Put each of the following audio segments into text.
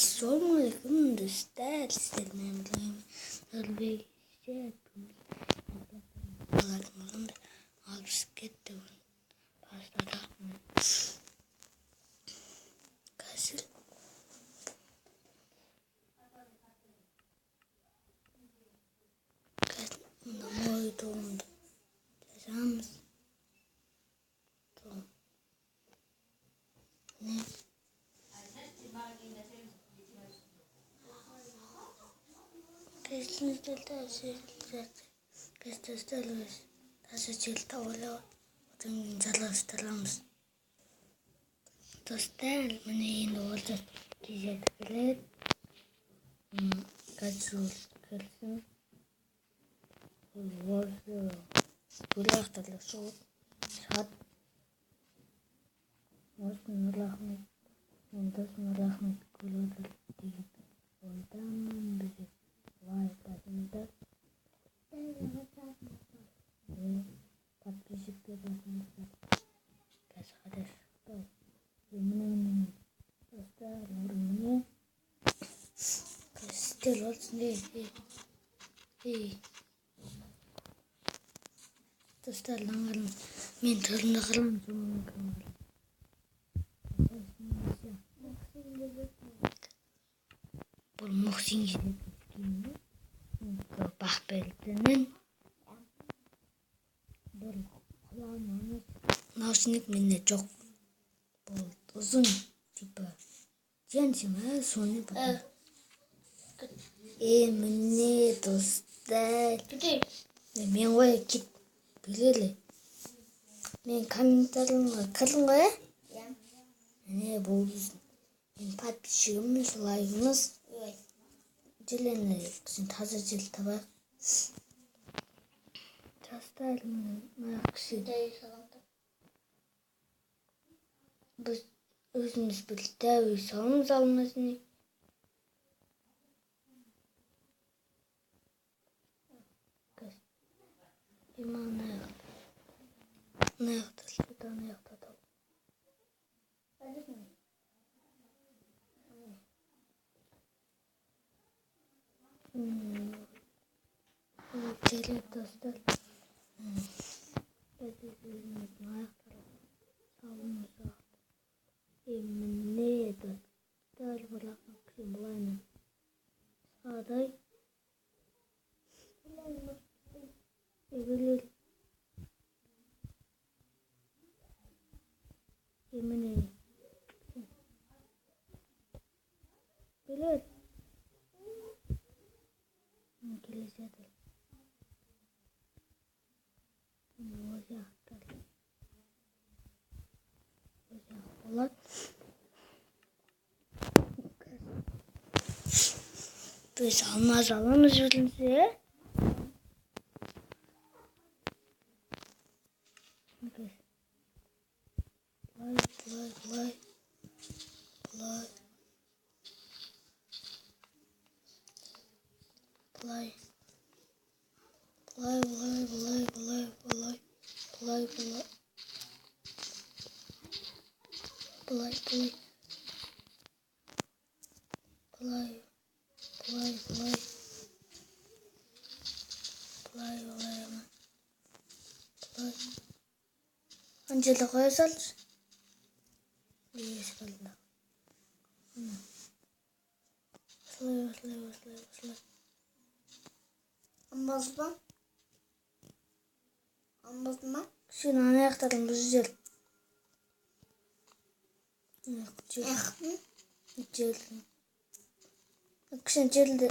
Ассалаумағалейкум, достар, сіздермен бірге Нұрбек. Алып кетті бастадық. Қазір мына мой домды жазамыз. Дом. Не? Таза одан кейін жалғастырамыз. Достар, міне енді олжас кезегі келеді. Қазір ол келсін. Осы бөлектері шығады. Осы Нұрахмет мен дос Нұрахмет көріп отыр деген ойдамын. Бізге лайк басыңыздар. Подписчикке басыңыздар. Қазір қайда шықты? Міне, міне, достар, міне. Қазір істер болсын. Ей, ей, ей. Достар, лаңғарыңыз. Мен түрімді қырамын, соны бұл Мұхсин Бақбердінің бұл құлағының наушник менде жоқ. Бұл ұзын типа джинсы ма, соны потом. Міне, достар. Мен ғой, кет білелі. Мен комментарийға кірдім ғой, ә? Міне, бұл біздің подписчигіміз, лайкымыз. Желені таза жел табайық. Достар, мына кісі біз өзіміз бір дәу үй саламыз алмазный. Мына жақта, ана жақта тау. Жарайды, достар. Біз өзіміздің аяқтарға салуымыз. Міне, достар, бірақ былайынан шығады. Білел. Міне. Білел. Келе жатыр. Ол жақтар. Ол жақ болады. Біз алмаз аламыз бірінші. Былай, былай, былай, былай, былай, былай, былай, былай, былай, былай, былай, былай, былай, былай, былай, былай, былай, былай, былай, былай. Ана жерде қоя салшы. Есік алдында. Осылай, осылай, осылай, осылай. Алмаз ба? Алмаз ма? Сен ана жақтарын бұзып жібер. Жер. Кішкене жерді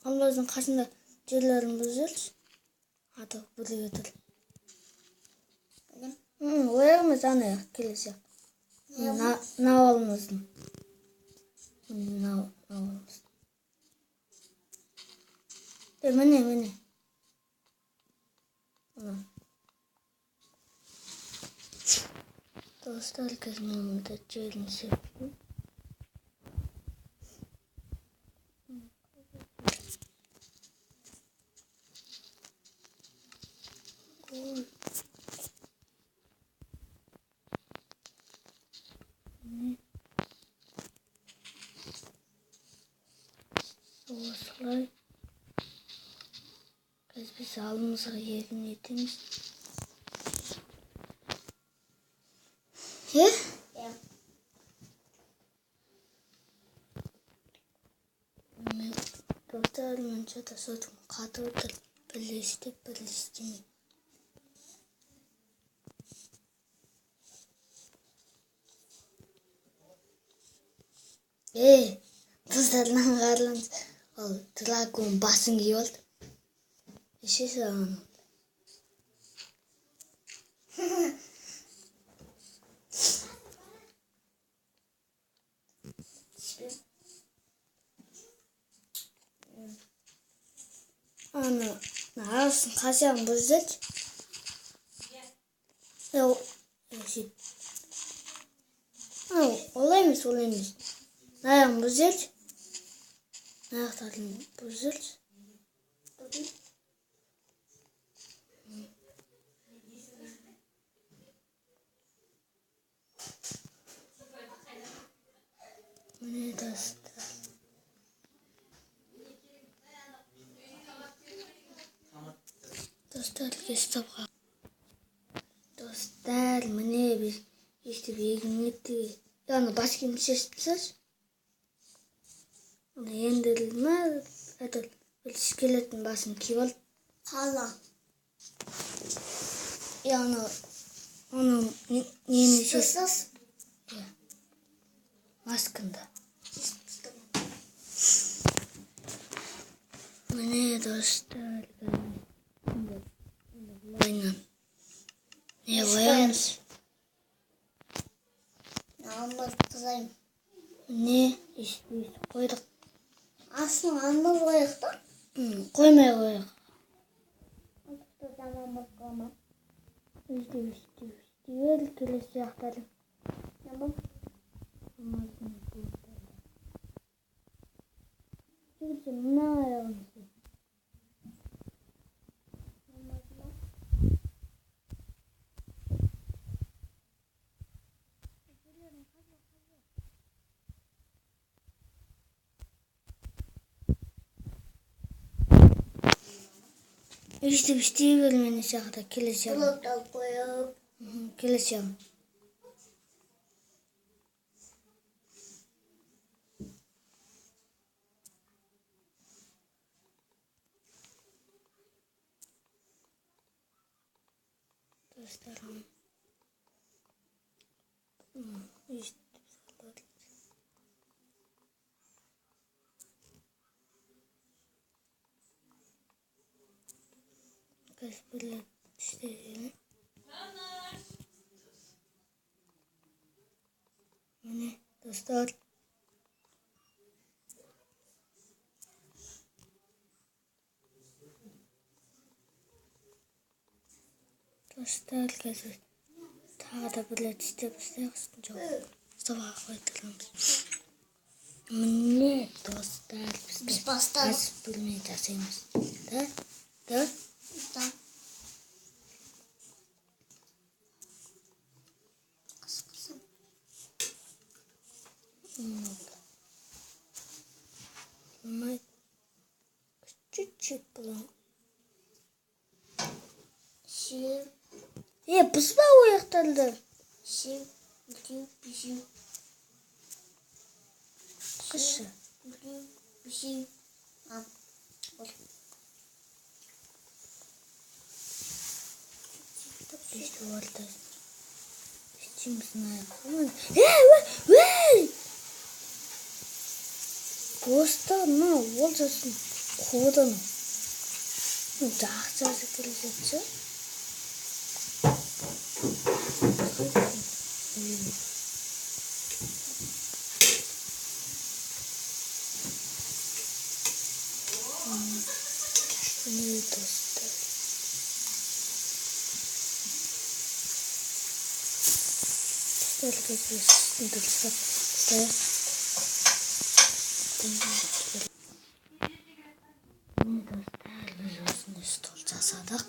алмаздың қасында жерлерін бұзып жіберші. А то бірге тұр. Ояқ емес, ана жақ, келесі жақ. Мынау алмаздың. Мынау алмаздың. Міне, міне. Достар, қазір мен мында жерін септім. Ой. Міне. Осылай. Қазір біз алдымызға егін етеміз. Е? Иә. Мен достар, мен что-то соткам қатып отыр. Бірле істеп, бірле істемей. Ей, достар, мынаны қараңыз. Ол дракон басын киіп алды. Неше саған? Аны, арасын қасияғын бұзды. Сөйт. Олай емес, олай емес. Аяғын бұзды. Аяқтарын бұзды. Міне достар. Достар, стопқа. Достар, міне біз өйстіп егін еттік. Аны бас киімді шешіп тасташы. Аны ендірілді ма? Это бір скелеттің басын киіп алды. Қала. Аны оны нені шеш? Тастас. Иә. Маскаңды. Міне достар, енді былайынан не қоямыз? Алмаз қызайым. Міне өйстіп қойдық. Астын алмаз қояйық та. Қоймай қояйық. Астын алмаз қойма. Өйстіп өйстіп өйстіп келесі жақтары. Не бұл? Алмаздың бұлттары. Жігіттер, мына аяғын істе. Алмаз ма? Өйстіп істей бер мені жақта келесі жағын. Блокты алып қойып. Келесі жағын. Достар, өйстіп салып. Қазір бір рет істейін. Міне, достар. Достар, қазір тағы да бір рет істеп тастайық, үстін жауып. Сабақ қойып тұрамыз. Міне, достар, біз Біз бастадық. Ас бөлме жасаймыз. Да? Да? Да. Болмайды. Чуть-чуть бұлаң. Үшеу, Бұзба ояқтарды. үшеу, екеу, бесеу. Қышы. Екеу, бесеу. Ам. Ол. Өйстіп ортасын. Істейміз мына аяқ. Ей! Достар, мына ол жасын қуды анау. Жақсы жазып келе жатса. Міне, достар. Достар, қазір үстін дұрыстап тастайық. Міне, достар, біз осындай стол жасадық.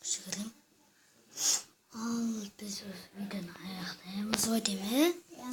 Кішігірім. Ал біз осы видеоны аяқтаймыз ғой деймін, ә? Иә.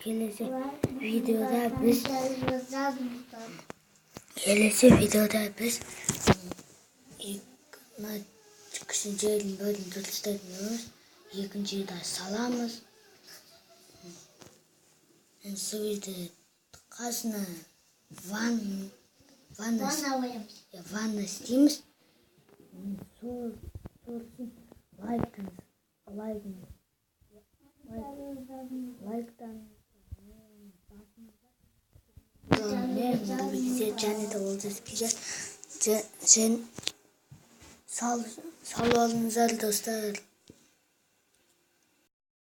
Келесі видеода біз келесі видеода біз мына кіші жердің бәрін дұрыстайтын боламыз, екінші этаж саламыз. Енді сол жерде қасына ванна Ванна қоямыз. Иә, ванна істейміз. Сол үшін лайктан лайктан және де Олжас KZ сен салып алыңыздар, достар.